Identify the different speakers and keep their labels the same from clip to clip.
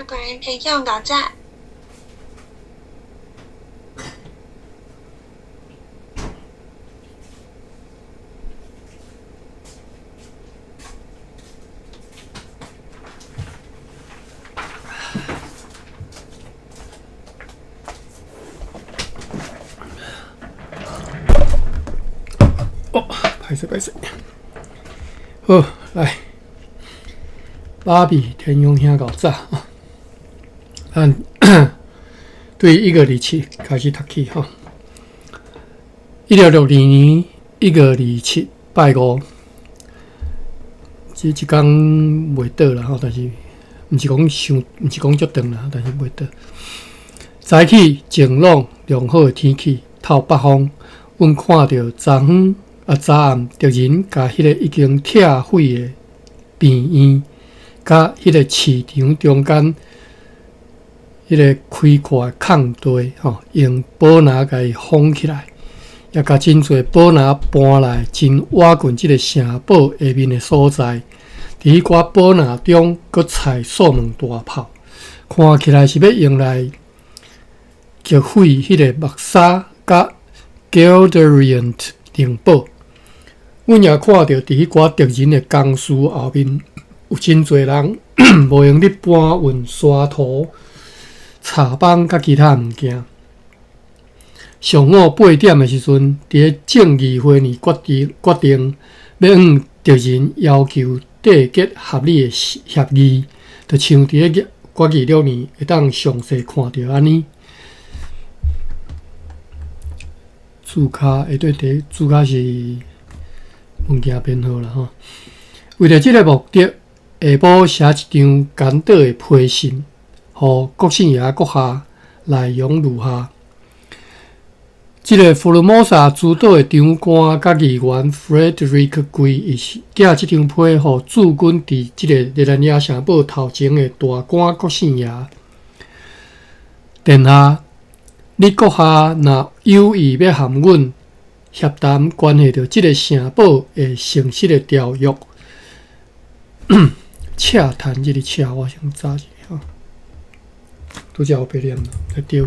Speaker 1: 個人分享到這。
Speaker 2: 哦，歹勢歹勢。好，來，芭比天勇兄夠早啊！咱對1月27開始讀起吼。1662年1月27拜五，這一工袂倒啦吼，但是毋是講傷，毋是講足長啦，但是袂倒。早起晴朗良好的天氣，透北風，阮看著昨昏啊昨暗敵人共彼個已經拆毀的病院，佮彼個市場中間彼個開闊的空地，吼，用寶林共伊封起來，也共真濟寶林搬來真倚近這個城堡下面的所在。佇彼寡寶林中，閣載數門大炮，看起來是欲用來擊毀彼個麥莎佮 Gilderient 城堡。阮也看著佇彼寡敵人的工事後面，有真濟人無閒咧搬運沙土、柴枋佮其他物件。上午八點的時陣，佇咧正義會議決定決定欲向敵人要求締結合理的協議，就像佇咧決議六年會當詳細看著按呢。註卡下底佇註卡是物件編號啦吼。為著這个目的，下晡寫一張簡短的批信，予國姓爺閣下，內容如下：這个福爾摩沙諸島的長官佮議員 Frederick 桂伊寄這張批予駐軍佇這個熱那亞城堡頭前的大官國姓爺。殿下，你閣下若有意欲和阮協談關係著這个城堡的誠實的條約，洽談這个洽，我先查一下吼。拄才有白念啦，對。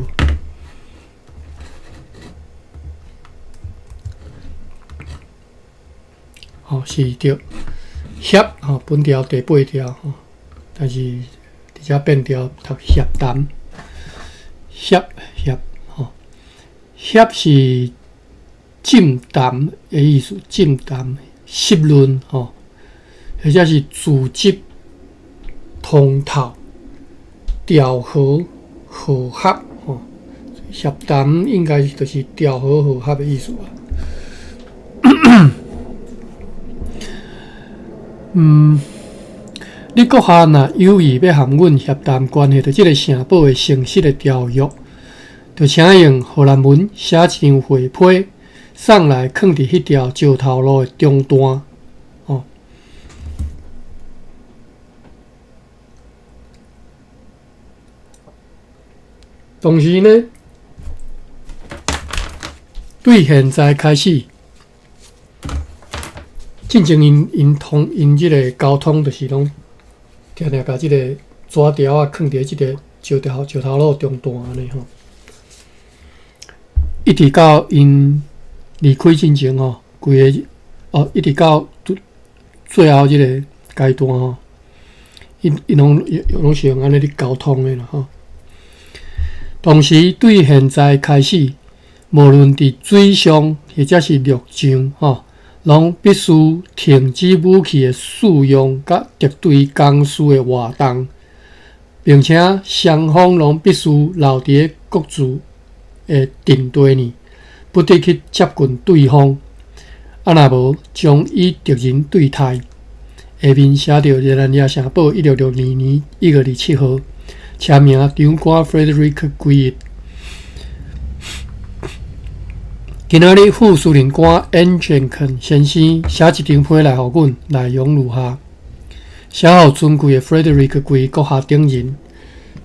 Speaker 2: 吼，是對協吼，本條第八條吼，但是佇遮變調讀協談，協協吼，協是浸談的意思，浸談濕潤吼，或者是組織通透、調和、和合吼，協談應該就是調和和合的意思啊。嗯，你閣下若有意欲和阮協談關係著這个城堡的誠實的條約，就請用荷蘭文寫一張回批，送來囥佇彼條石頭路的中段。哦，同時呢，對現在開始。進前𪜶𪜶通𪜶這个交通，就是攏定定共這個紙條仔囥佇這个石頭石頭路中段按呢吼，一直到𪜶離開進前吼，規个哦，一直到最後這个階段吼，𪜶𪜶攏攏是用按呢咧溝通的啦吼。同時對現在開始，無論佇水上或者是陸上吼，攏必須停止武器的使用，佮敵對工事的活動，並且雙方攏必須留佇咧各自的陣地內，不得去接近對方。啊，若無，將與敵人對待。下面寫著熱那亞城堡1662年1月27號，簽名長官 Frederick 桂一。今仔日副司令官恩杰肯先生寫一張批來予阮，內容如下：寫予尊貴的 Frederick 貴閣下等人，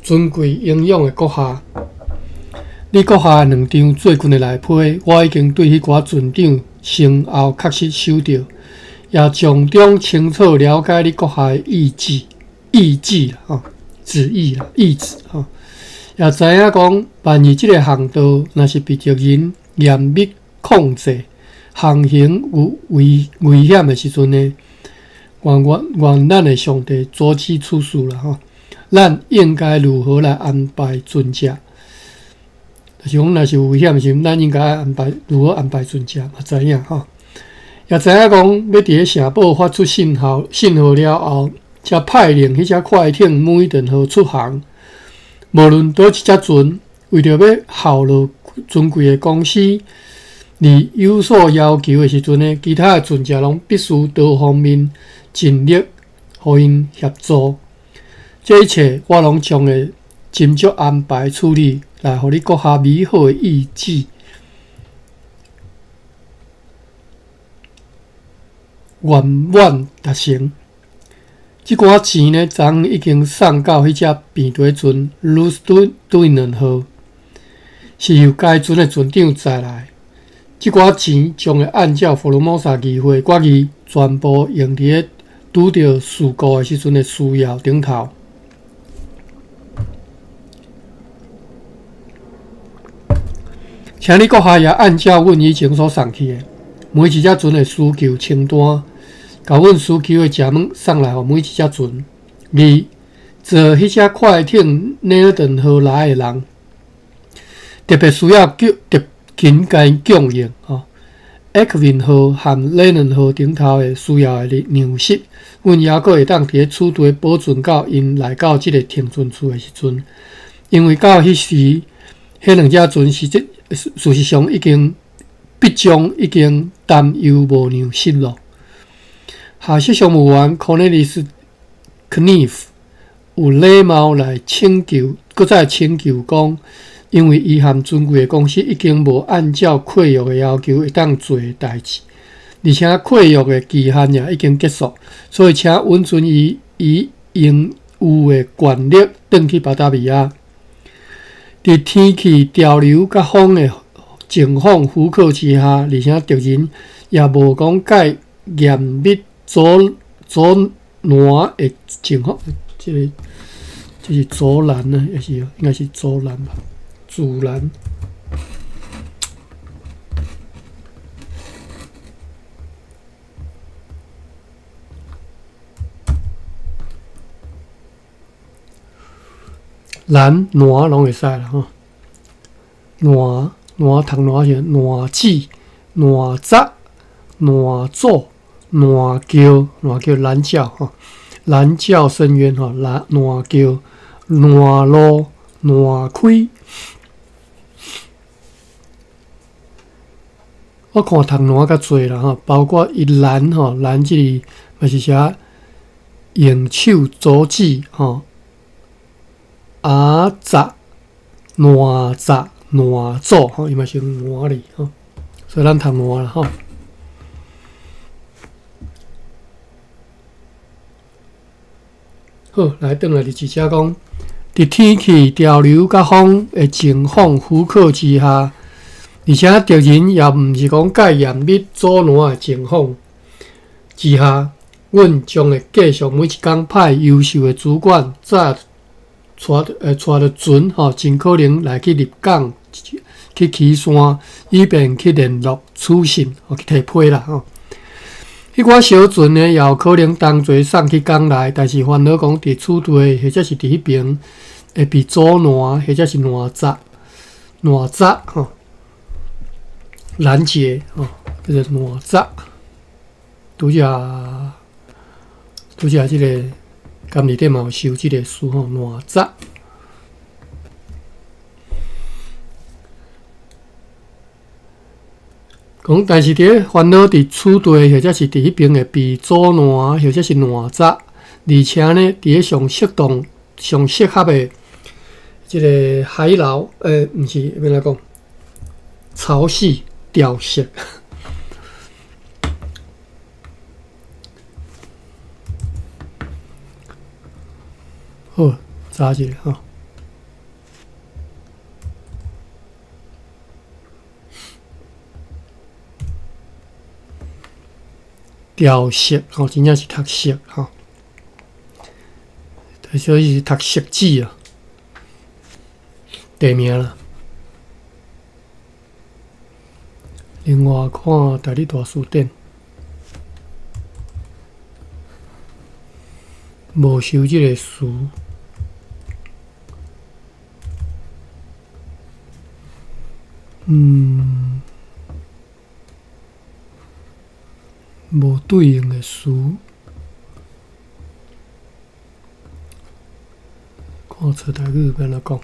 Speaker 2: 尊貴英勇的閣下，你閣下兩張最近的內批，我已經對彼寡船長先後確實收著，也從中清楚了解你閣下的意志，意志吼，旨意啦，意志吼。也知影講，萬一這个航道若是被敵人嚴密控制，航行有危險的時陣呢，願咱的上帝阻止此事啦吼。咱應該如何來安排船隻？就是講，若是有危險的時陣，咱應該安排如何安排船隻嘛？知影吼。也知影講，欲佇咧城堡發出信號了後，才派令彼隻快艇梅頓號出航。無論佗一隻船，為著欲效勞尊貴的公司，而有所要求的時陣呢，其他的船隻攏必須多方面盡力予𪜶協助。這一切我攏將會斟酌安排處理，來予你閣下美好的意志圓滿達成。這寡錢呢，昨昏已經送到彼隻平底船魯斯頓號，是由該船的船長載來。這寡錢將會按照福爾摩沙議會決議，全部用佇咧拄著事故的時陣的需要頂頭。請你閣下也按照阮以前所送去的每一隻船的需求清單，共阮需求的食物送來予每一隻船。二，坐彼隻快艇內爾頓號來的人，特別需要叫特勤共𪜶供應吼。埃克文號和雷倫號頂頭的需要的糧食，阮猶閣會當佇咧此地保存到𪜶來到這个停船處的時陣，因為到彼時，彼兩隻船實際事實上已經必將已經擔憂無糧食咯。下屬商務員康內利斯·肯尼夫有禮貌來請求，閣再請求講，因為伊和尊貴的公司已經無按照契約的要求會當做的代誌，而且契約的期限也已經結束，所以請允准伊以應有的權力轉去巴達維亞。佇天氣潮流佮風的情況許可之下，而且敵人也無講蓋嚴密阻攔的情況，這是阻攔呢，抑是應該是阻攔吧？阻攔。攔攔攏會使啦吼，攔攔讀攔是攔子、攔閘、攔阻、攔橋、攔橋攔轎吼，攔轎深淵吼，攔攔橋、攔路、攔開。我看讀攔較濟啦吼，包括伊攔吼，攔這個嘛是寫用手阻止吼。阿閘、攔閘、攔阻吼，伊嘛是用攔哩吼，所以咱讀攔啦吼。好，來轉來佇這遮講，佇天氣潮流佮風的情況許可之下，而且敵人也毋是講蓋嚴密阻攔的情況之下，阮將會繼續每一工派優秀的主管載帶著船吼，盡可能來去入港去旗山，以便去聯絡取信，去提批啦吼。彼寡小船呢，也有可能同齊送去港內，但是煩惱講佇此地或者是佇彼爿會被阻攔，或者是攔閘、攔閘吼、攔截吼，叫做攔閘。拄才這个監理店嘛有收這个詞吼，攔閘。講，但是佇咧煩惱佇此地，或者是佇彼爿會被阻攔，或者是攔閘，而且呢，佇咧上適當、上適合的這个海流，毋是，欲按怎講？潮汐潮汐。好，查一下吼。潮汐吼，真正是讀汐吼。所以是讀色子啊，地名啦。另外看台語大辭典，無收這个詞。無對應的詞。看曹台語欲按怎講？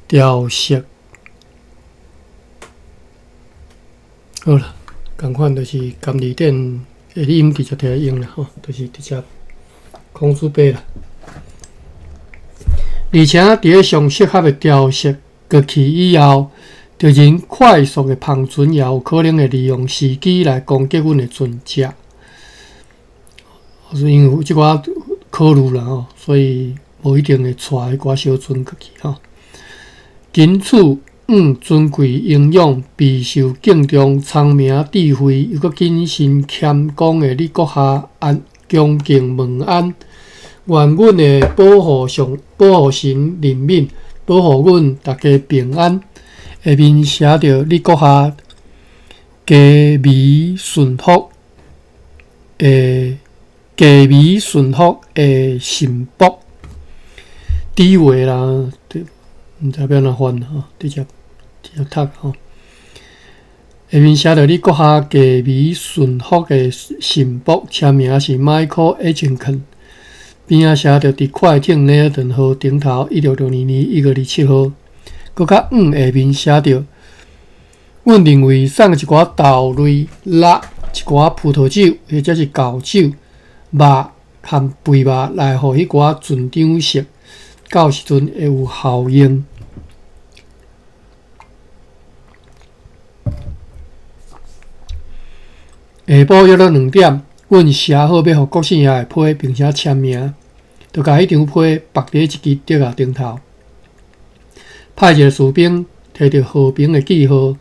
Speaker 2: 雕飾。好啦，仝款就是含字典的音直接摕來用啦，吼，就是直接孔子碑啦。而且佇咧上適合的雕飾過去以後，敵人快速的帆船也有可能會利用時機來攻擊阮的船隻。是因為有這寡考慮啦吼，所以無一定會帶彼寡小船過去吼。僅此，尊貴、英勇、備受敬重、聰明、智慧，猶閣謹慎謙恭的你閣下，安恭敬問安。願阮的保護上保護神憐憫，保護阮逐家平安。下面寫著你閣下佳美順服的佳美順服的臣僕，底話啦，毋知欲按怎翻吼，直接直接讀吼。下面寫著你閣下佳美順服的臣僕，簽名是 Michael Atkinson。邊仔寫著佇快艇尼爾頓號頂頭，1662年1月27號。閣較往下面寫著，阮認為送一寡豆類、肉、一寡葡萄酒或者是厚酒、肉含肥肉來予彼寡船長食，到時陣會有效應。下晡約莫2點，阮寫好欲予國姓爺的批，並且簽名，就共彼張批縛佇一支竹仔頂頭。派一个士兵提著和平的記號，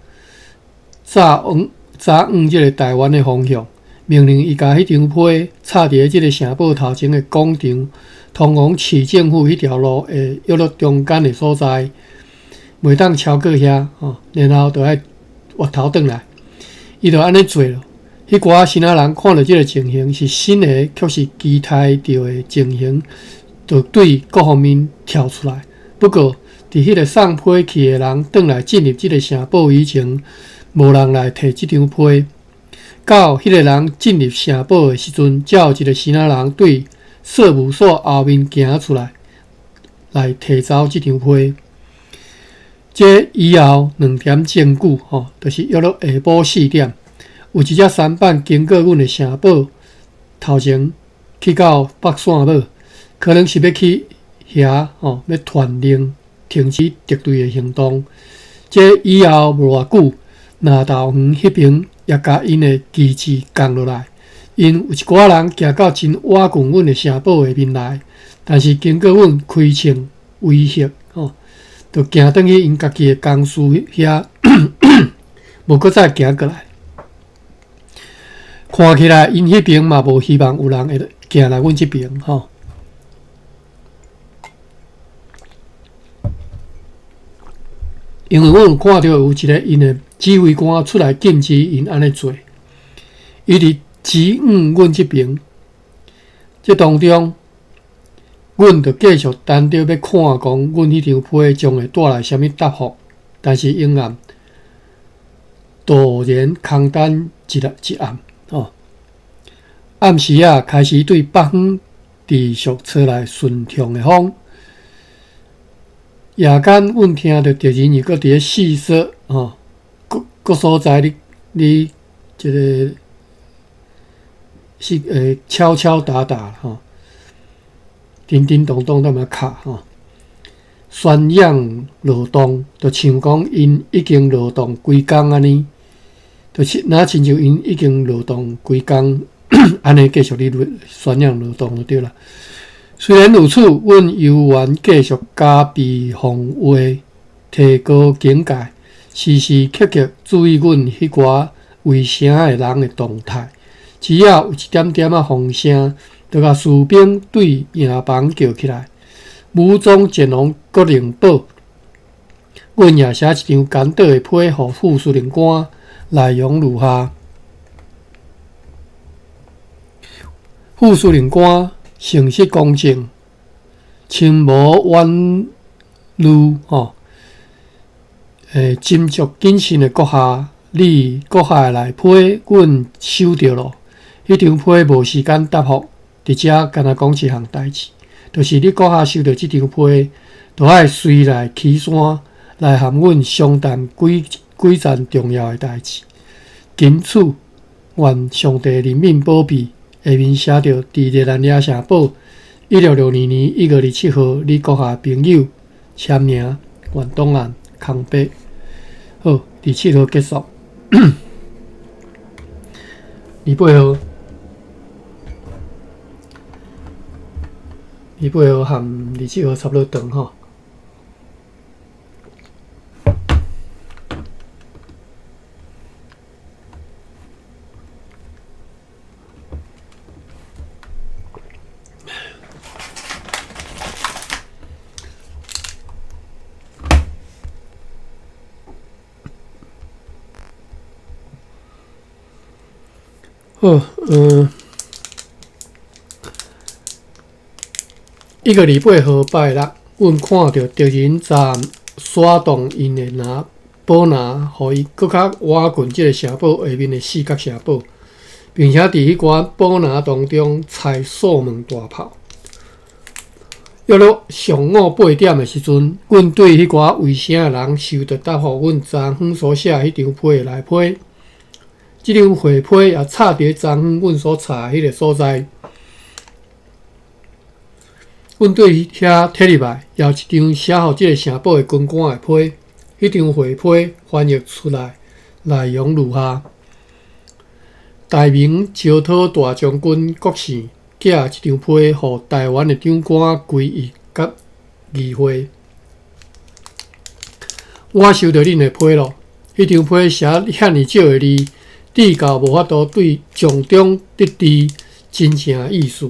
Speaker 2: 早往早往這个台灣的方向，命令伊共彼張批插佇咧這个城堡頭前的廣場，通往市政府彼條路的約莫中間的所在，袂當超過遐吼，然後就愛越頭轉來。伊就按呢做囉。彼寡支那人看著這个情形是新的，卻是期待著的情形，就對各方面跳出來。不過，佇彼个送批去的人轉來進入這个城堡以前，無人來提這張批。到彼个人進入城堡的時陣，才有一个支那人對稅務所後面行出來，來提走這張批。這以後2點鐘久，吼，就是約莫下晡4點。有一隻舢板經過阮的城堡頭前，去到北線尾，可能是欲去遐吼，欲傳令停止敵對的行動。這以後無偌久，南投園彼爿也共𪜶的旗幟降落來，𪜶有一寡人行到真倚近阮的城堡下面來，但是經過阮開槍威嚇吼，就行轉去𪜶家己的公司遐，無閣再行過來。看起來，𪜶彼爿嘛無希望有人會行來阮這爿吼。因為阮有看著有一个𪜶的指揮官出來禁止𪜶按呢做，伊佇指向阮這爿。這當中，阮就繼續等著欲看講，阮彼張批將會帶來啥物答覆，但是永暗陡然空等一日一暗。哦，暗時仔開始對北方持續吹來順暢的風。夜間，阮聽著敵人又閣佇咧四說，吼，各各所在咧咧這个是敲敲打打吼，叮叮咚咚踮遐敲吼，宣揚勞動，就像講𪜶已經勞動規工按呢。就是若親像𪜶已經勞動規工，按呢繼續咧宣揚勞動就對啦。雖然如此，阮猶原繼續加備防衛，提高警戒，時時刻刻注意阮彼寡圍城的人的動態。只要有一點點仔風聲，就共士兵對營房叫起來，武裝前往國靈堡。阮也寫一張簡短的批予副司令官，內容如下：副司令官誠實公正，深謀遠慮，吼，斟酌謹慎的閣下，你閣下的來批，阮收著囉。彼張批無時間答覆，佇遮干焦講一項代誌，就是你閣下收著這張批，就愛隨來岐山來和阮商談幾幾件重要的代誌。謹此，願上帝憐憫保庇。下面寫著：佇熱那亞城堡，1662年1月27號，你閣下朋友簽名，原檔案空白。好，27號結束。28號，28號和27號差不多長吼。好，1月28號拜六，阮看著敵人昨暗徙動𪜶的拿寶拿，予伊閣較倚近這个城堡下面的四角城堡，並且佇彼寡寶拿當中拆數門大炮。約略上午8點的時陣，阮對彼寡圍城的人收著答覆阮昨昏所寫彼張批的來批。這張回批也插佇昨昏阮所插的彼个所在。阮對遐提入來，也有一張寫予這个城堡的軍官的批。彼張回批翻譯出來，內容如下：大明招討大將軍郭勝寄一張批予臺灣的長官歸義佮議會。我收著恁的批囉，彼張批寫遐爾少的字，至到無法度對從中得知真正的意思，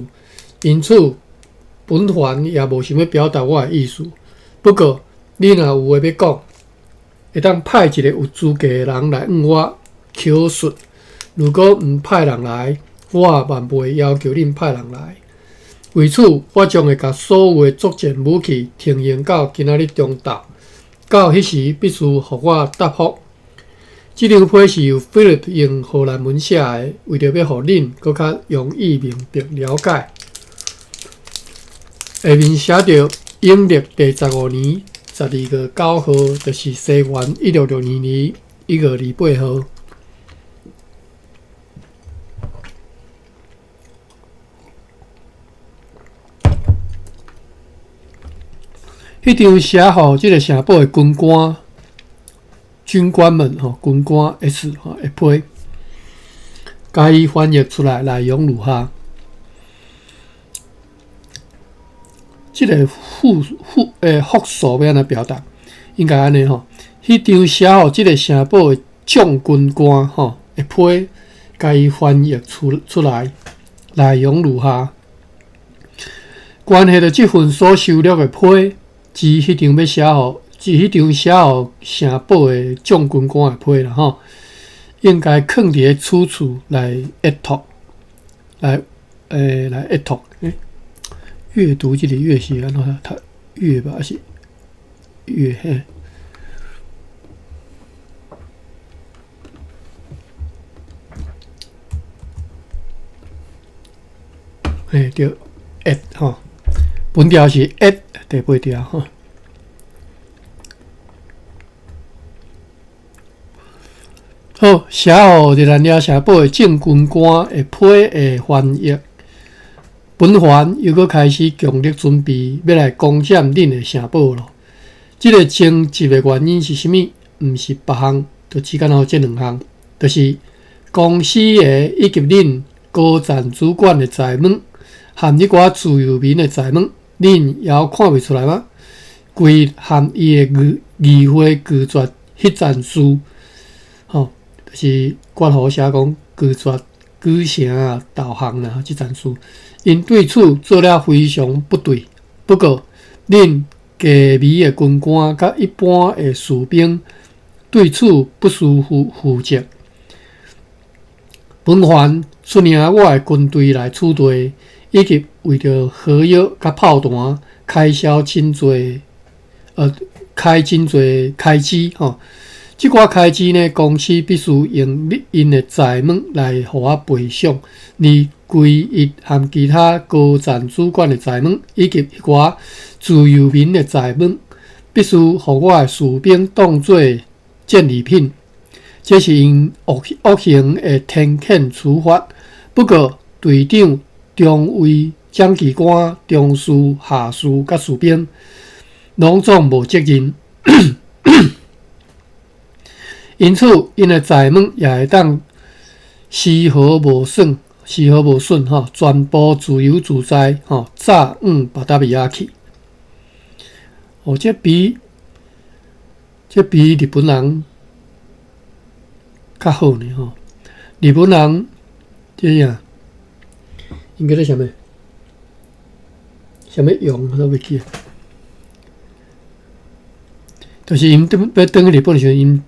Speaker 2: 因此本凡也無想欲表達我的意思。不過，你若有話欲講，會當派一个有資格的人來向我口述。如果毋派人來，我也萬袂要求恁派人來。為此，我將會共所有的作戰武器停用到今仔日中晝。到彼時，必須予我答覆。這張批是由 Philip 用荷蘭文寫的，為著欲予恁閣較容易明白了解。下面寫著陰曆第15年12月9號，就是西元1662年1月28號。彼張寫予這个城堡的軍官、軍官們吼，軍官 S 吼的批，共伊翻譯出來內容如下：這个複複欸複數欲按怎表達？應該按呢吼。彼張寫予這个城堡的將軍官吼的批，共伊翻譯出出來內容如下：關係著這份所收錄的批。之彼張欲寫予，之彼張寫予城堡的將軍官的批啦吼，應該囥佇咧此處來閱讀，來來閱讀。閱讀這个閱是按怎讀？閱吧，還是閱？嘿。嘿，對，閱吼，本條是閱，第八條吼。好，寫予熱那亞城堡的正軍官的批的翻譯。本凡又閣開始強力準備，欲來攻佔恁的城堡囉。這个爭執的原因是啥物？毋是別項，就只敢若這兩項，就是公司的以及恁高層主管的財物，和彼寡自由民的財物，恁猶看袂出來嗎？規和伊的議會拒絕彼層事，吼，就是括弧寫講拒絕舉城投降啦，這層事，𪜶對此做了非常不對。不過，恁低微的軍官佮一般的士兵對此不需負責。本凡率領我的軍隊來此地，以及為著火藥佮炮彈開銷真濟，開真濟開支吼。這寡開支呢，公司必須用𪜶的財物來予我賠償。而歸一和其他高層主管的財物，以及彼寡自由民的財物，必須予我的士兵當做戰利品。這是𪜶惡行的天譴處罰。不過，隊長、中尉、掌旗官、中士、下士佮士兵，攏總無責任。因此，𪜶的財物也會當絲毫無損、絲毫無損吼，全部自由自在吼，載往巴達維亞去。哦，這比日本人較好呢吼。日本人這樣，𪜶叫做啥物？啥物用我都袂記。就是𪜶欲轉去日本的時陣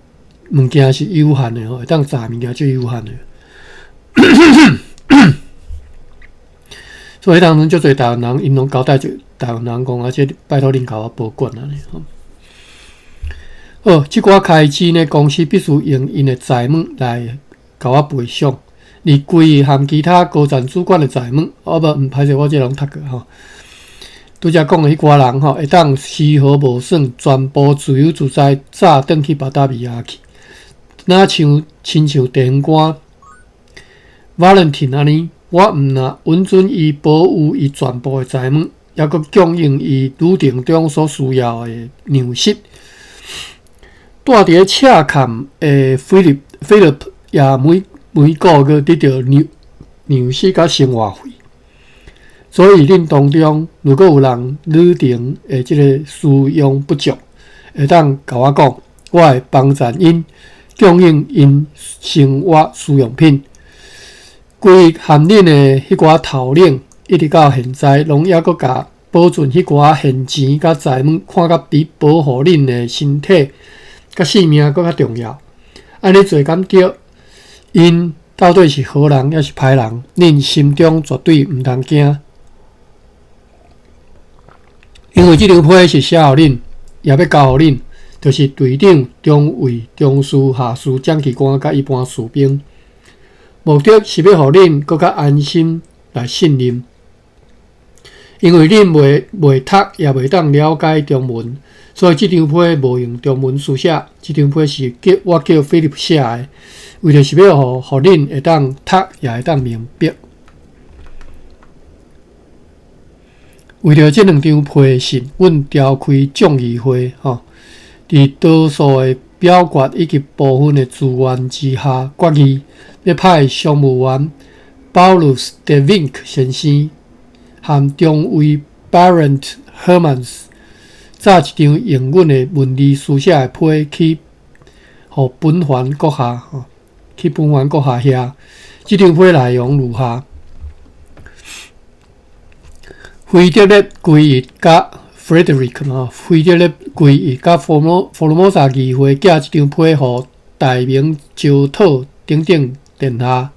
Speaker 2: ，𪜶物件是有限的吼，會當載物件就有限的。所以彼當陣足濟台灣人，𪜶攏交代一台灣人講啊，這拜託恁共我保管按呢吼。好，這寡開支呢，公司必須用𪜶的財物來共我賠償。而規和其他高層主管的財物，哦無，毋歹勢，我這攏讀過吼。拄才講的彼寡人吼，會當絲毫無損，全部自由自在載轉去巴達維亞去。若像親像地方官 Valentin 按呢，我毋若允准伊保有伊全部的財物，猶閣供應伊旅程中所需要的糧食。住佇咧赤崁的 Philip 也每個月得著糧食佮生活費。所以恁當中如果有人旅程的這个需用不足，會當共我講，我會幫贊𪜶供應𪜶生活需用品。規和恁的彼寡頭領，一直到現在，攏猶閣共保存彼寡現錢佮財物，看甲比保護恁的身體佮性命閣較重要。按呢做敢對？𪜶到底是好人抑是歹人？恁心中絕對毋通驚，因為這張批是寫予恁，也欲交予恁，就是隊長、中尉、中士、下士、掌旗官佮一般士兵。目的是欲予恁閣較安心來信任，因為恁袂讀也袂當了解中文，所以這張批無用中文書寫。這張批是叫我叫 Philip 寫的，為著是欲予恁會當讀也會當明白。為著這兩張批信，阮召開眾議會，吼，佇多數的表決以及部分的自願之下，決議欲派商務員 Paulus de Vink 先生和中尉 Barent Hermans 載一張用阮的文字書寫的批去予本藩閣下，吼，去本藩閣下遐。這張批內容如下：腓特烈歸一佮 Frederick 吼，腓特烈歸一佮福爾摩沙議會寄這張批予大明招討等等殿下。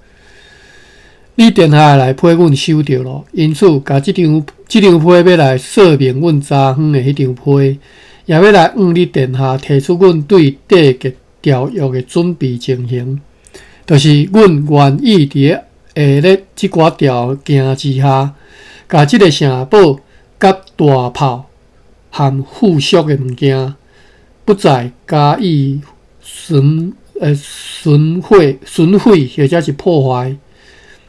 Speaker 2: 你殿下的來批阮收著咯，因此，共這張批欲來說明阮昨昏的彼張批，也欲來向你殿下提出阮對締結條約的準備情形，就是阮願意佇下列這寡條件之下，共這个城堡佮大炮和附屬的物件，不再加以損毀或者是破壞，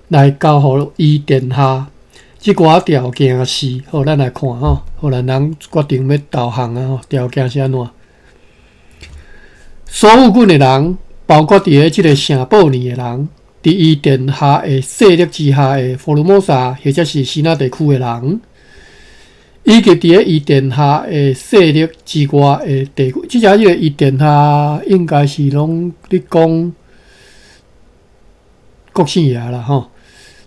Speaker 2: 來交予伊殿下。這寡條件是，好，咱來看吼，荷蘭人決定欲投降啊！吼，條件是按怎？所有阮的人，包括佇咧這个城堡內的人，佇伊殿下的勢力之下的福爾摩沙或者是支那地區的人，以及佇咧伊殿下的勢力之外的地區。這隻這个伊殿下應該是攏咧講國姓爺啦吼。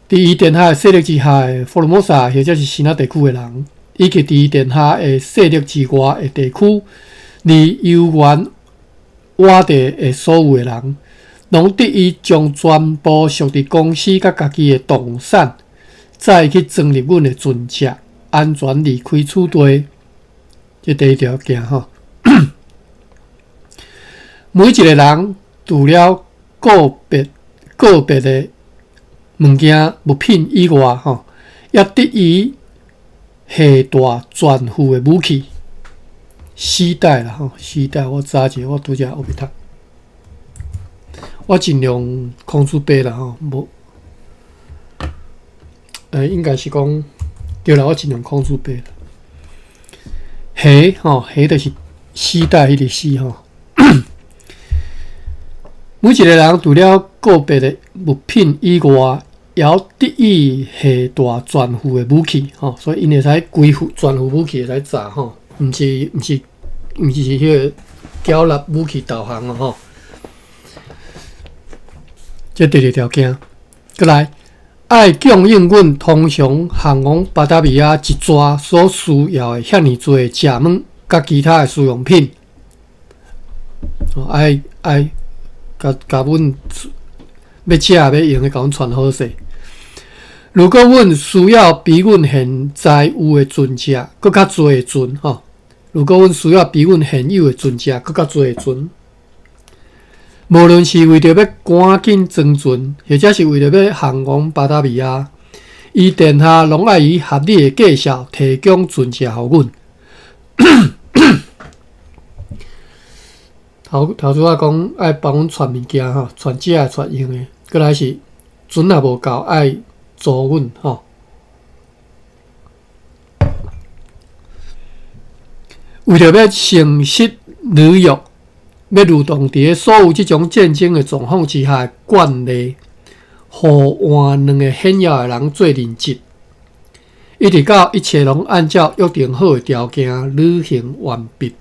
Speaker 2: 佇伊殿下的勢力之下的福爾摩沙或者是支那地區的人，以及佇伊殿下的勢力之外的地區，而遊玩活地的所有的人，攏得以將全部屬佇公司佮家己的動產，載去裝入阮的船隻，安全離開此地。這第一條件吼。每一个人除了個別個別的物件物品以外，吼，也得以攜帶全副的武器。絲帶啦，吼，絲帶我查者，我拄才學袂讀。我盡量控制白啦，吼，無，應該是講對啦，我盡量控制白啦。繫吼，繫就是絲帶彼個絲吼。每一个人除了個別的物品以外，也得以攜帶全副的武器，吼，所以𪜶會使規副全副武器會使炸吼，毋是毋是毋是彼个繳納武器投降哦吼。這第二條件，閣來愛供應阮通常航往巴達維亞一逝所需要的遐爾濟食物佮其他的使用品，愛愛共共阮欲食欲用的，共阮傳好勢。如果阮需要比阮現在有的船隻閣較濟的船，吼，如果阮需要比阮現有的船隻閣較濟的船，無論是為著欲趕緊裝船，或者是為著欲航往巴達維亞，伊殿下攏愛以合理的價數提供船隻予阮。頭頭拄仔講愛幫阮傳物件吼，傳食的、傳用的，閣來是船若無夠愛租阮吼。為著欲誠實履約，欲如同佇咧所有這種戰爭的狀況之下的慣例，互換兩个顯要的人做人質，一直到一切攏按照約定好的條件履行完畢。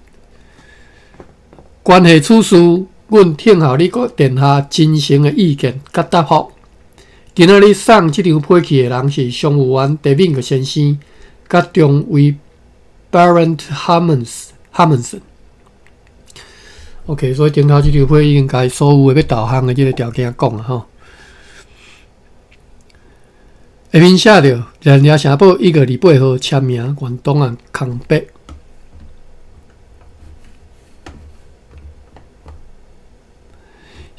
Speaker 2: 關係此事，阮聽候你閣殿下真誠的意見佮答覆。今仔日送這張批去的人是商務員德敏克先生，佮中尉 Barent Harmons。OK，所以頂頭這張批已經共所有的欲投降的這个條件講啊吼。下面寫著，熱那亞城堡1月28號簽名，原檔案空白。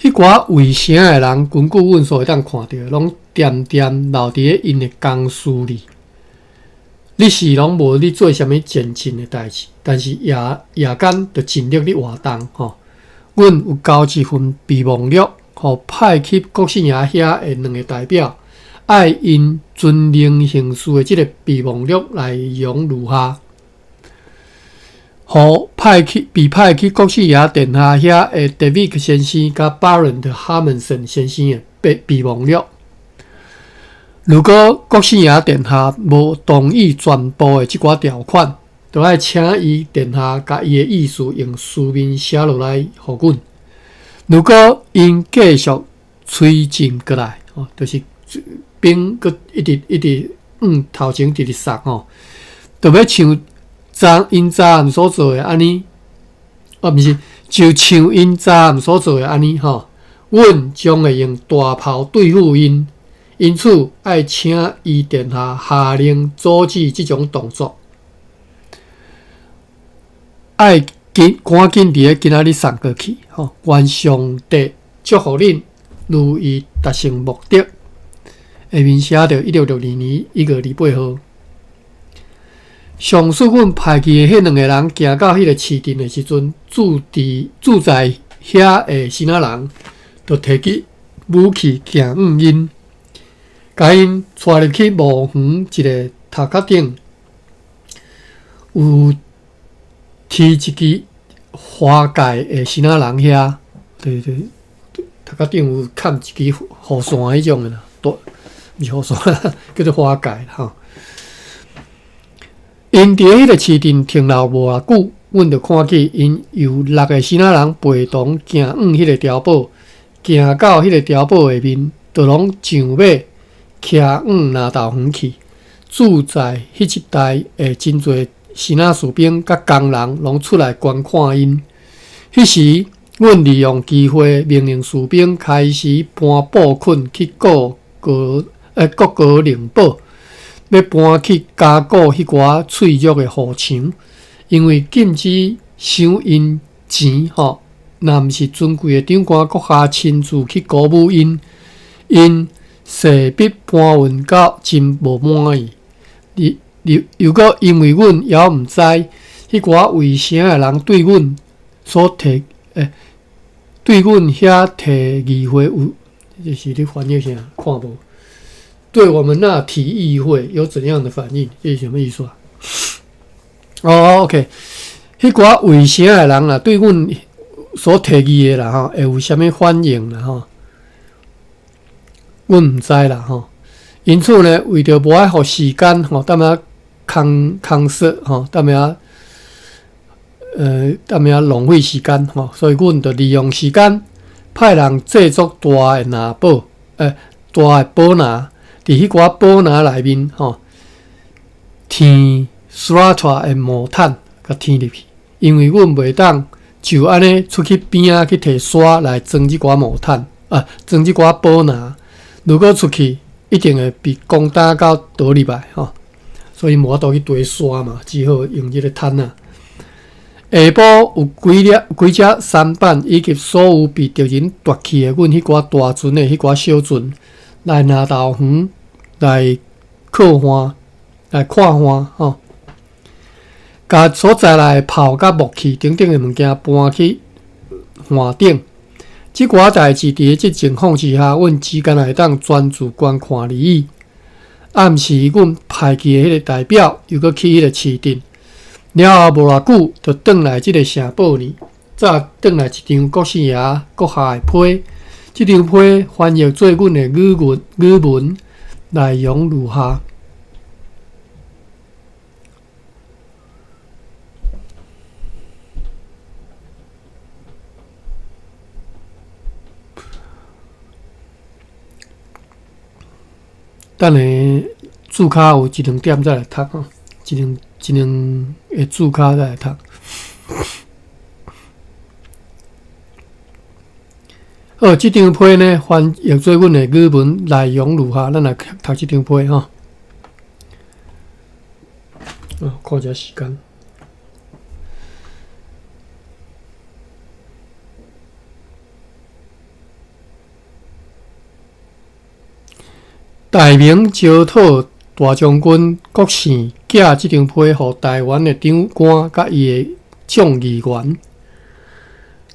Speaker 2: 彼寡圍城的人，根據阮所會當看著，攏恬恬留佇咧𪜶的公司裡，日時攏無咧做啥物前進的代誌，但是夜夜間就盡力咧活動吼。阮有交一份備忘錄，予派去國姓爺遐的兩个代表，愛𪜶遵令行事的這个備忘錄內容如下。予派去被派去國姓爺殿下遐的德維克先生佮巴倫特哈門森先生的備備忘錄。如果國姓爺殿下無同意全部的這寡條款，就愛請伊殿下共伊的意思用書面寫落來予阮。如果𪜶繼續推進過來，吼，就是兵閣一直一直往頭前直直殺吼，就欲像昨𪜶昨暗所做的按呢，哦，毋是，就像𪜶昨暗所做的按呢吼，阮將會用大炮對付𪜶，因此愛請伊殿下下令阻止這種動作，愛緊趕緊佇咧今仔日送過去吼，願上帝祝福恁，如意達成目的。下面寫著1662年1月28號。上述阮派去的彼兩个人行到彼个市鎮的時陣，駐佇駐在遐的支那人，就提起武器行向𪜶，共𪜶帶入去無遠一个頭殼頂，有提一支華蓋的支那人遐，對對，頭殼頂有崁一支雨傘彼種的啦，大，毋是雨傘啦，叫做華蓋吼。𪜶佇彼个市鎮停留無偌久，阮就看見𪜶由六个支那人陪同行往彼个碉堡，行到彼个碉堡下面，就攏上馬騎往南投園去。駐在彼一帶的真濟支那士兵佮工人攏出來觀看𪜶。彼時，阮利用機會命令士兵開始搬布捆去各個各個棱堡。欲搬去加固彼寡脆弱的護牆，因為禁止收𪜶錢吼，若毋是尊貴的長官閣下親自去鼓舞𪜶，𪜶勢必搬運到真無滿意。又又閣因為阮猶毋知彼寡圍城的人對阮所提對阮遐提議會有，這是咧翻譯啥？看無？對我們那提議會有怎樣的反應？這是什麼意思啊？哦，OK，彼寡圍城的人啦，對阮所提議的啦吼，會有啥物反應啦吼？阮毋知啦吼。因此呢，為著無愛予時間吼，踮遐空空說吼，踮遐浪費時間吼，所以阮就利用時間，派人製作大的藍寶，大的寶籃。佇彼寡寶籃內面吼，添沙拖的毛毯，共添入去，因為阮袂當就按呢出去邊仔去提沙來裝這寡毛毯啊，裝這寡寶籃。如果出去，一定會被攻打到倒入來吼，所以無法度去提沙嘛，只好用這个毯仔。下晡有幾粒幾隻舢板，以及所有被敵人奪去的阮彼寡大船的彼寡小船，來南投園來靠岸，來靠岸吼，共所載來的炮佮木器等等的物件搬去岸頂。這寡代誌佇這情況之下，阮只干焦會當專注觀看而已。暗時，阮派去的彼個代表又閣去彼個市鎮，了後無偌久，就轉來這个城堡呢，早轉來一張國姓爺閣下的批。這張批翻譯做阮的語文，語文內容如下。等下注跤有一兩點再來讀吼，一兩一兩个注跤再來讀。好，這張批呢，翻譯做阮的語文內容如下，咱來讀這張批吼。哦，看一下時間。大明招討大將軍郭盛寄這張批予台灣的長官佮伊的眾議員。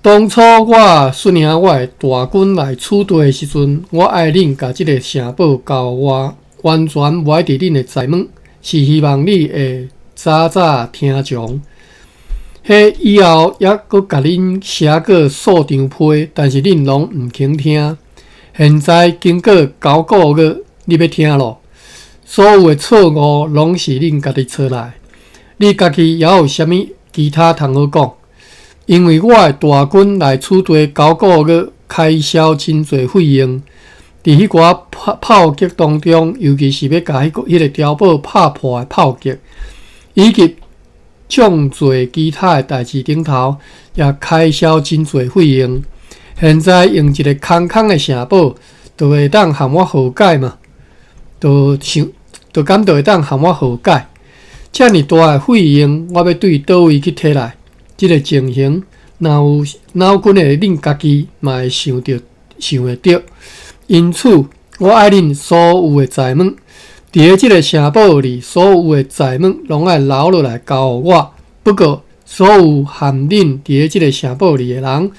Speaker 2: 當初我率領我的大軍來此地的時陣，我愛恁共這个城堡交予我，完全無愛佇恁的財物，是希望你會早早聽從。彼以後猶閣共恁寫過數張批，但是恁攏毋肯聽。現在經過九個月，你欲聽囉？所有的錯誤攏是恁家己出來，你家己猶有啥物其他通好講？因為我的大軍來此地九個月，開銷真濟費用，佇彼寡炮炮擊當中，尤其是欲共彼個彼个碉堡拍破的炮擊，以及眾濟其他的代誌頂頭，也開銷真濟費用。現在用一个空空的城堡，就會當和我和解嘛？就想，就敢就會當和我和解？遮爾大的費用，我欲對佗位去提來？這个情形，若有腦筋的恁家己嘛會想著想會著。因此，我愛恁所有的財物，佇咧這个城堡裡，所有的財物攏愛留落來交予我。不過，所有和恁佇咧這个城堡裡的人，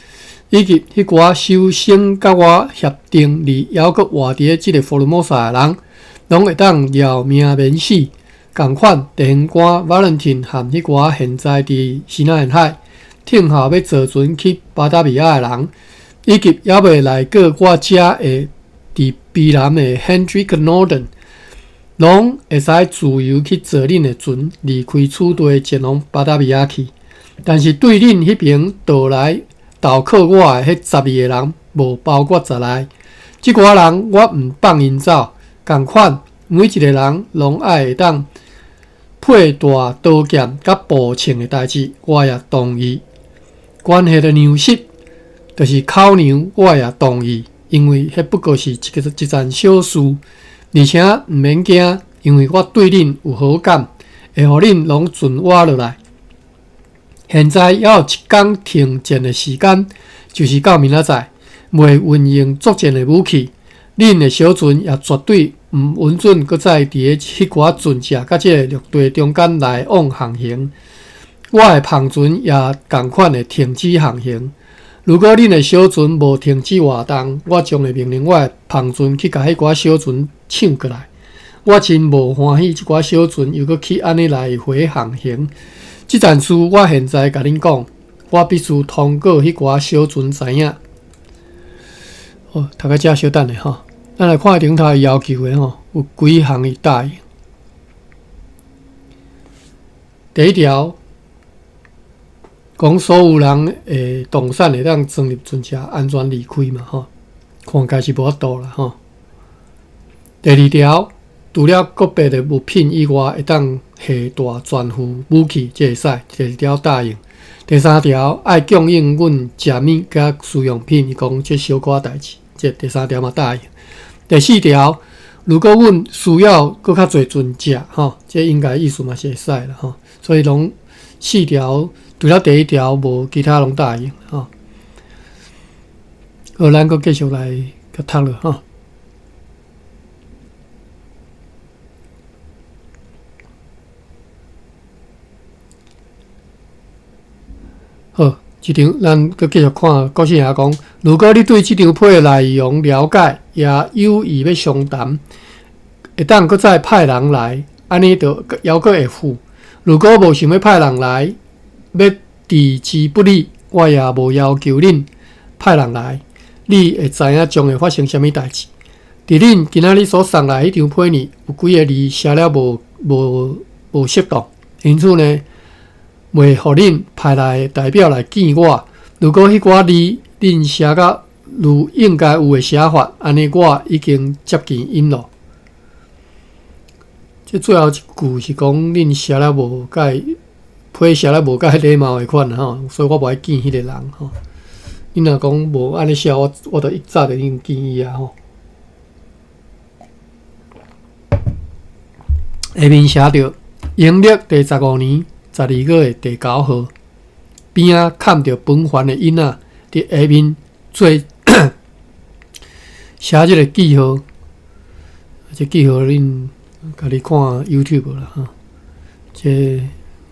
Speaker 2: 以及彼寡首先佮我協定而猶閣活佇咧這个福爾摩沙的人，攏會當饒命免死。仝款，地形官瓦倫汀和彼寡現在佇西南沿海，聽候欲坐船去巴達維亞的人，以及猶未來過我遮的佇卑南的 Hendrik Norden，攏會使自由去坐恁的船離開此地，前往巴達維亞去。但是對恁彼爿倒來投靠我的彼12個人，無包括在內，這寡人我毋放𪜶走。仝款，每一个人攏愛會當佩帶刀劍佮步槍的代誌，我也同意。關係著糧食，就是口糧，我也同意，因為彼不過是一個一件小事，而且毋免驚，因為我對恁有好感，會予恁攏存活落來。現在猶有一工停戰的時間，就是到明仔載，袂運用作戰的武器。恁的小船也絕對毋允准閣再佇咧彼寡船隻佮這个陸地中間來往航行。我的帆船也仝款會停止航行。如果恁的小船無停止活動，我將會命令我的帆船去共彼寡小船搶過來。我真無歡喜這寡小船猶閣去按呢來回航行。這件事我現在共恁講，我必須通告彼寡小船知影。好，讀到遮小等下吼，咱來看頂頭要求的吼，有幾項伊答應。第一條，講所有人的動產會當裝入船隻安全離開嘛吼，看起來是無法度啦吼。第二條，除了個別的物品以外，會當攜帶全副武器，這會使。第二條答應。第三條，愛供應阮食物佮使用品，伊講這小可代誌，這第三條嘛答應。第四條，如果阮需要閣較濟船隻，吼，這應該意思嘛是會使啦，吼。所以攏四條，除了第一條無，其他攏答應，吼。好，咱閣繼續來閣讀落，吼。好，這張咱閣繼續看郭信爺講，如果你對這張批的內容了解，也有意欲商談，會當閣再派人來，按呢就猶閣會赴。如果無想欲派人來，欲置之不理，我也無要求恁派人來。你會知影將會發生啥物代誌。佇恁今仔日所送來彼張批呢，有幾个字寫了無無無適當，因此呢，袂予恁派來代表來見我。如果彼寡字恁寫甲如應該有的寫法，按呢我已經接見𪜶咯。這最後一句是講恁寫了無佮批寫了無佮禮貌的款吼，所以我無愛見彼个人吼。恁若講無按呢寫，我我就一早就已經見伊啊吼。下面寫著陰曆第十五年12月的第九號，邊仔崁著本番的印仔，佇下面做寫這个記號。這記號恁家己看 YouTube 啦吼。這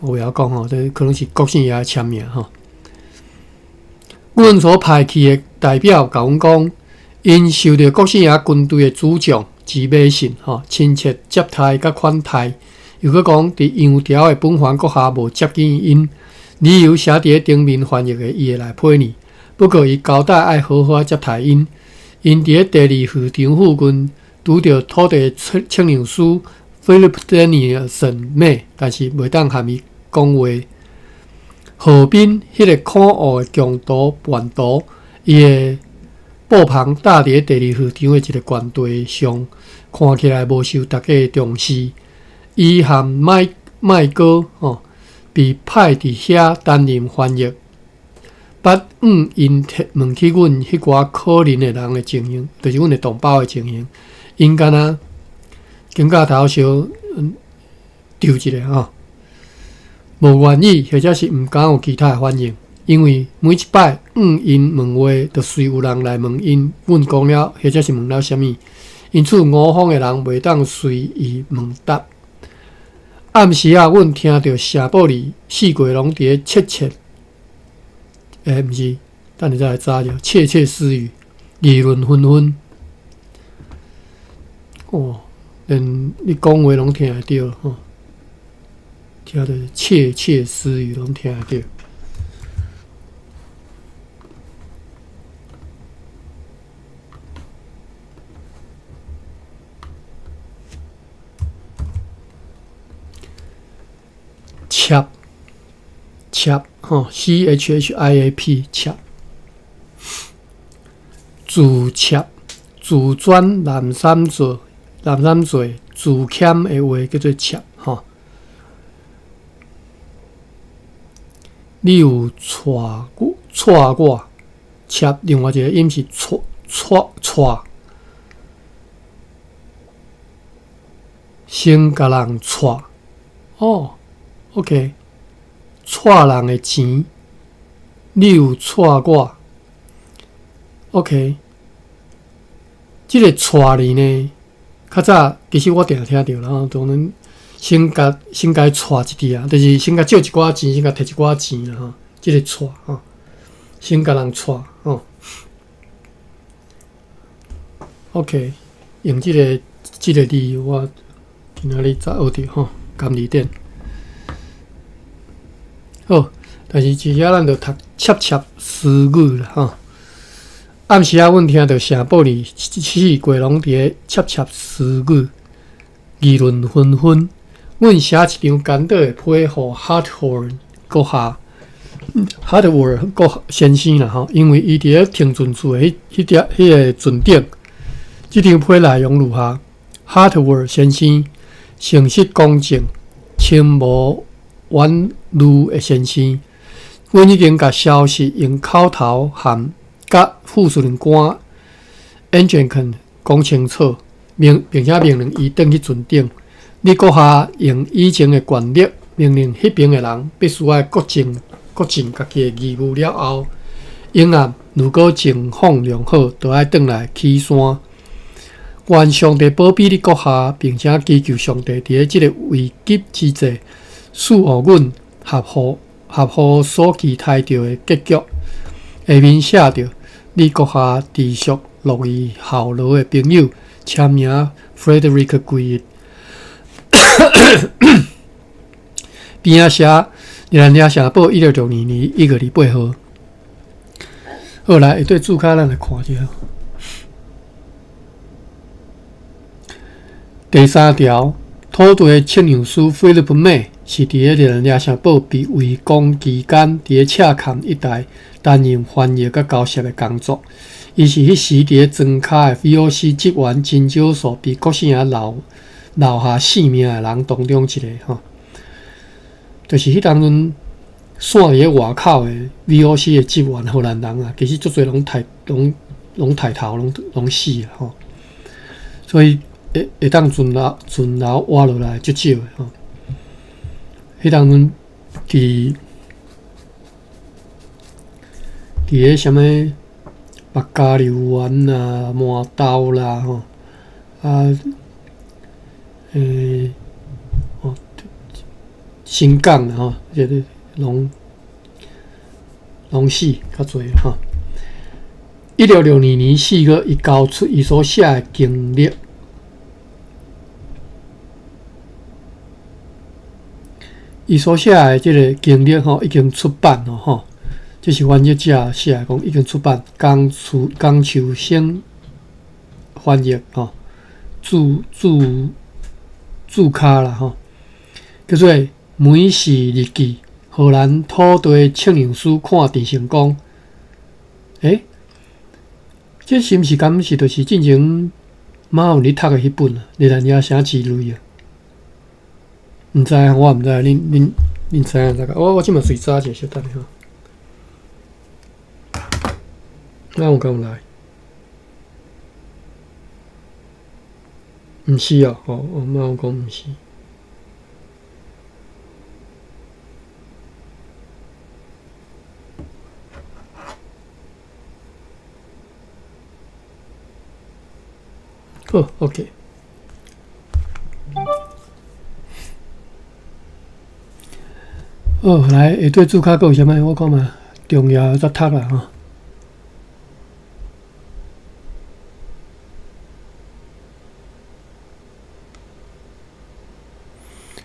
Speaker 2: 我袂曉講吼，這可能是國姓爺的簽名吼。阮所派去的代表共阮講，𪜶受著國姓爺軍隊的主將之迷信吼，親切接待佮款待。又閣講，佇楊條的本藩閣下無接見𪜶，理由寫佇咧頂面翻譯的伊的內批呢。不過伊交代愛好好接待𪜶。𪜶佇咧第二漁場附近拄著土地測測量師 Philip Danielson 妹，但是袂當和伊講話。河邊彼个可惡的強盜叛徒，伊的布棚搭佇咧第二漁場的一个懸地上，看起來無受大家的重視。伊和麥麥哥吼被派佇遐擔任翻譯，捌向𪜶提問起阮彼寡可憐的人的情形，就是阮的同胞的情形。𪜶敢若肩胛頭相丟一下吼，無願意或者是毋敢有其他的反應，因為每一擺向𪜶問話，就隨有人來問𪜶，阮講了或者是問了啥物，因此吳方的人袂當隨意問答。暗時仔，阮聽著城堡裡四界攏佇咧竊竊，欸，毋是，等下再來查著，竊竊私語，議論紛紛。哦，連你講話攏聽會著吼，聽著竊竊私語攏聽會著。恰恰吼，C H H I A P 恰，自恰自轉南三座南三座自謙的話叫做恰吼。你有帶我帶我恰，另外一個音是帶帶帶，先共人帶哦，OK，帶人的錢，你有帶我，OK，這個帶字呢，較早其實我定聽著啦，吼，當然先共先共伊帶一滴啊，就是先共借一寡錢，先共提一寡錢啦，吼，這個帶吼，先共人帶吼，OK，用這個字我今仔日才學著吼，甘字典。好，但是這下咱就讀窃窃私語啦，吼。暗時仔，阮聽著城堡裡四界攏佇咧窃窃私語，議論紛紛。阮寫一張簡短的批予 Hartshorn 閣下，Hartwell 閣先生啦吼，因為伊佇咧停船處的彼彼條彼个船頂。這張批內容如下：Hartwell 先生，誠實公正、深謀遠慮的先生，阮已經共消息用口頭函佮副司令官 Engelken 講清楚，命並且命令伊轉去船頂。你閣下用以前的權力命令彼邊的人必須愛恪盡恪盡家己的義務了後，永暗如果情況良好，就愛轉來起山。願上帝保庇你閣下，並且祈求上帝佇咧這个危急之際，賜予阮合乎合乎所期待著的結局。下面寫著你閣下持續樂意效勞的朋友，簽名 Frederick 桂一。邊仔寫熱蘭遮城堡1662年1月28號。好，來下底註腳，咱來看一下。第三條，土地測量師 Philip May 是佇咧熱蘭遮城堡被圍攻期間，佇咧赤崁一帶擔任翻譯佮交涉的工作。伊是彼時佇咧莊跤的 VOC 職員真少數被國姓爺留留下性命的人當中一個吼。就是彼當陣散佇咧外口的 VOC 的職員荷蘭人啊，其實足濟攏刣攏攏刣頭攏攏死啊吼。所以會會當存留存留活落來足少的吼。彼當陣佇佇咧啥物目加柳灣啦、麻豆啦吼，啊，哦，新港啦吼，這個攏攏死較濟吼。1662年4月，伊交出伊所寫的經歷。伊所寫的這个經歷吼已經出版了吼，這是翻譯者寫的，講已經出版，江樹江秋生翻譯吼，註註註腳啦吼，叫做《梅氏日記》，荷蘭土地測量師看鄭成功，欸，這是毋是敢是就是進前馬有咧讀的彼本啊？熱蘭遮城之類啊？毋知影，我毋知，恁恁恁知影大概？我我這馬隨查一下，小等下吼。哪有敢有來？毋是哦，哦，馬有講毋是。好，OK。好，來下底註腳閣有啥物？我看覓重要才讀啦吼。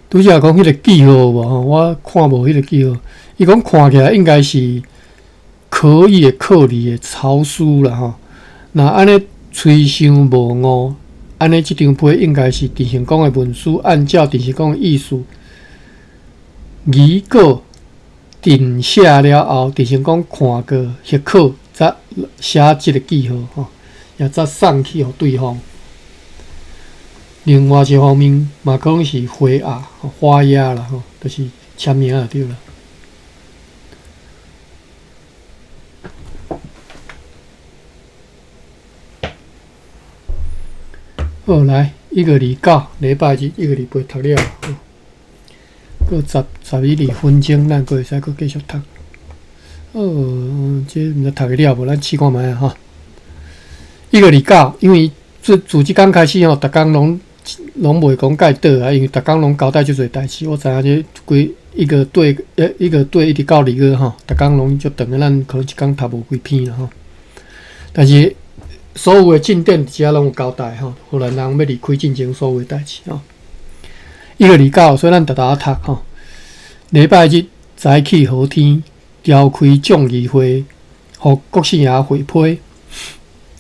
Speaker 2: 拄才講彼个記號有無吼？我看無彼个記號。伊講看起來應該是可以的、可以的抄書啦吼。若按呢吹傷無誤，按呢這張批應該是鄭成功的文書，按照鄭成功的意思擬稿謄寫了後，就是講看過核可，才寫這个記號吼，也才送去予對方。另外一方面，嘛可能是花押、花押啦吼，就是簽名就對啦。好，來1月29，禮拜日1月28讀了，閣十十一二分鐘，咱閣會使閣繼續讀。哦，這毋知讀會了無？咱試看覓啊吼。1月29，因為自這工開始吼，逐工攏袂講蓋倒啊，因為逐工攏交代足濟代誌。我知影這規一個對，一個對一直到2月吼，逐工攏足長的，咱可能一工讀無幾篇啦吼。但是所有的進展，遮攏有交代吼。荷蘭人欲離開進前所有的代誌吼。1月29，所以咱沓沓仔讀吼。禮拜日早起好天，召開眾議會，予國姓爺回批，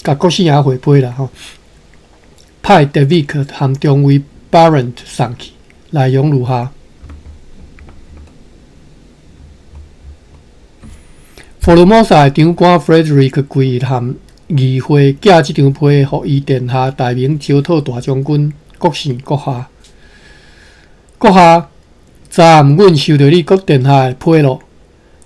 Speaker 2: 共國姓爺回批啦吼。派德維克和中尉巴倫特送去，內容如下：福爾摩沙的長官 Frederick 桂和議會寄這張批，予伊殿下大明招討大將軍國姓閣下。閣下，昨暗阮收著你閣殿下的批落，